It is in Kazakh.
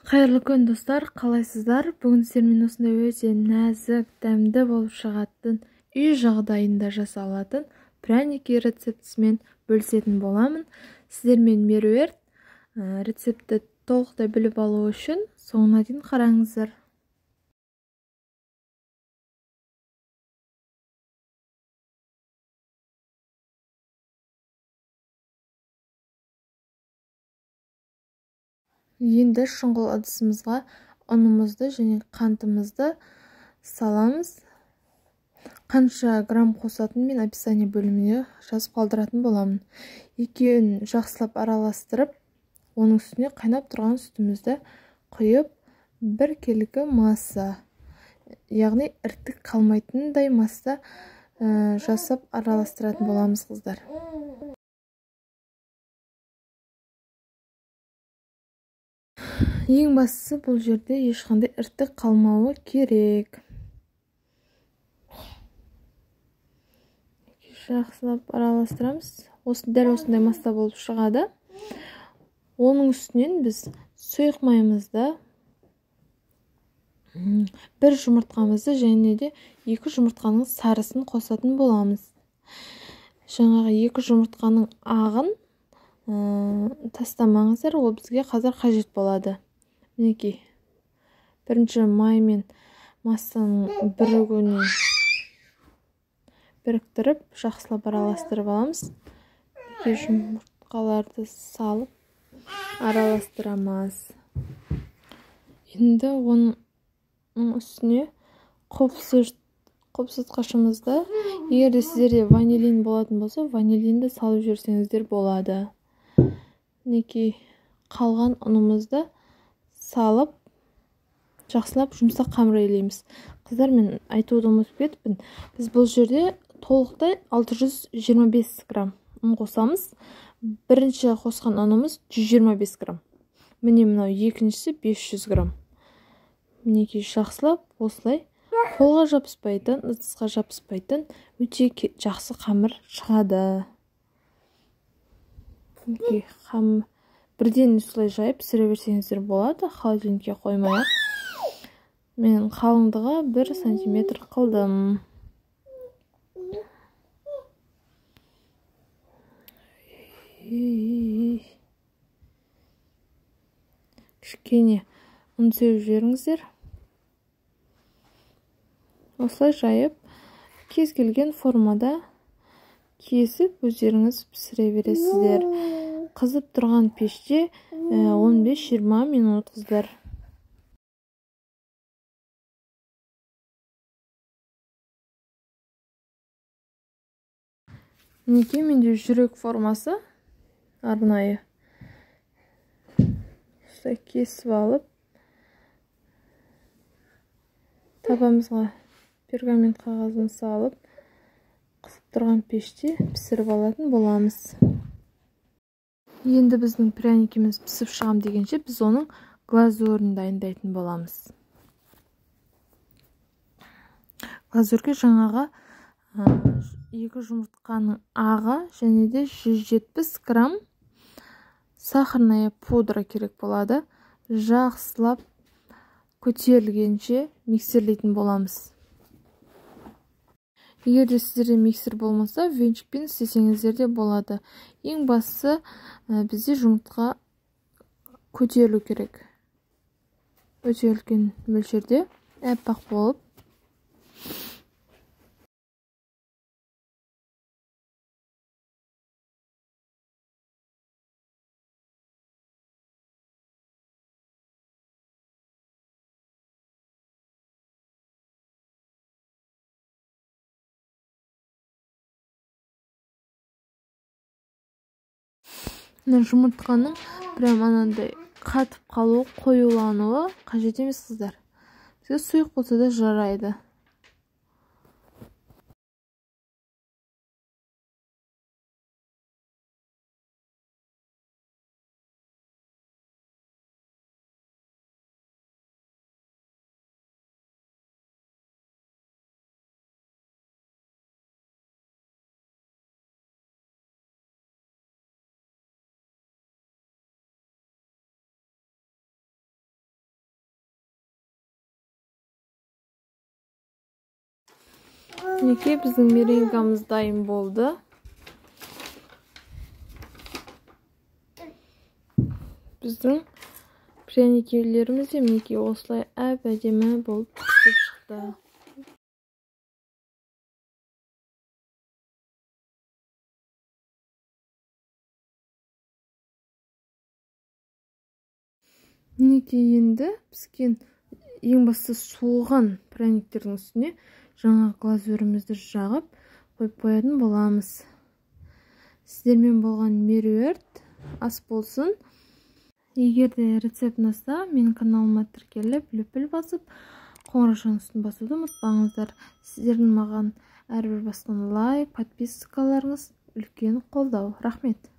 Қайырлы күн, достар, қалайсыздар? Бүгін сіздермен осындай өте нәзік, дәмді болып шығатын, үй жағдайында жасалатын пряники рецептісімен бөлісетін боламын. Сіздермен Меруерт. Рецептті толықтай біліп алу үшін соңына дейін қараңыздар. Енді шұңғыл ыдысымызға ұнымызды және қантымызды саламыз. Қанша грамм қосатын мен описание бөліміне жазып қалдыратын боламын. Екеуін жақсылап араластырып, оның үстіне қайнап тұрған сүтімізді құйып, бір келігі масса, яғни іртік қалмайтындай масса жасап араластыратын боламыз, қыздар. Ең бастысы бұл жерде ешқандай іртік қалмауы керек. Жақсылап араластырамыз. Дәл осындай масса болып шығады. Оның үстінен біз сұйық майымызды, бір жұмыртқамызды және де 2 жұмыртқаның сарысын қосатын боламыз. Жаңағы 2 жұмыртқаның ағын тастамаңыздар, ол бізге қазір қажет болады. Мінекей, бірінші май мен массаның бірігуіне біріктіріп, жақсылап араластырып аламыз. Мінекей, жұмыртқаларды салып араластырамыз. Енді оның үстіне қопсытқышымызды, егер де сіздерде ванилин болатын болса, ванилинді салып жіберсеңіздер болады. Мінекей, қалған ұнымызды салып, жақсылап жұмсақ қамыр илейміз. Қыздар, мен айтуды ұмытып кетіппін. Біз бұл жерде толықтай 625 грамм ұн қосамыз. Бірінші қосқан ұнымыз 125 грамм. Міне, мынау екіншісі 500 грамм. Мінекей, жақсылап осылай қолға жабыспайтын, ыдысқа жабыспайтын өте жақсы қамыр шығады. Мінекей, қамыр бірден осылай жайып пісіре берсеңіздер болады, холодильникке қоймай-ақ. Мен қалыңдығы 1 сантиметр қылдым. Кішкене ұн сеуіп жіберіңіздер. Осылай жайып, кез келген формада кесіп өздеріңіз пісіре бересіздер. Қызып тұрған пеште 15-20 минут, қыздар. Мінекей, менде жүрек формасы арнайы. Осылай кесіп алып, табамызға пергамент қағазын салып, қызып тұрған пеште пісіріп алатын боламыз. Енді біздің пряникіміз пісіп шығам дегенше, біз оның глазурін дайындайтын боламыз. Глазурге жаңағы 2 жұмыртқаның ағы және де 170 грамм сахарная пудра керек болады. Жақсылап көтерілгенше миксерлейтін боламыз. Егер де сіздерде миксер болмаса, венчикпен істесеңіздер де болады. Ең бастысы, бізде жұмыртқа көтерілу керек. Өте үлкен мөлшерде, әппақ болып. Жұмыртқаның прям анандай қатып қалуы, қоюлануы қажет емес, қыздар. Бізге сұйық болса да жарайды. Мінекей, біздің меренгамыз дайын болды. Біздің пряникелеріміз де мінекей осылай әп-әдемі болып пісіп шықты. Мінекей, енді піскен, ең бастысы суыған пряниктердің үстіне жаңа глазурімізді жағып қойып қоятын боламыз. Сіздермен болған Меруерт, ас болсын. Егер де рецепт ұнаса, менің каналыма тіркеліп, лүпіл басып, қоңыраушаның үстін басуды ұмытпаңыздар. Сіздердің маған әрбір басқан лайк, подпискаларыңыз үлкен қолдау. Рахмет.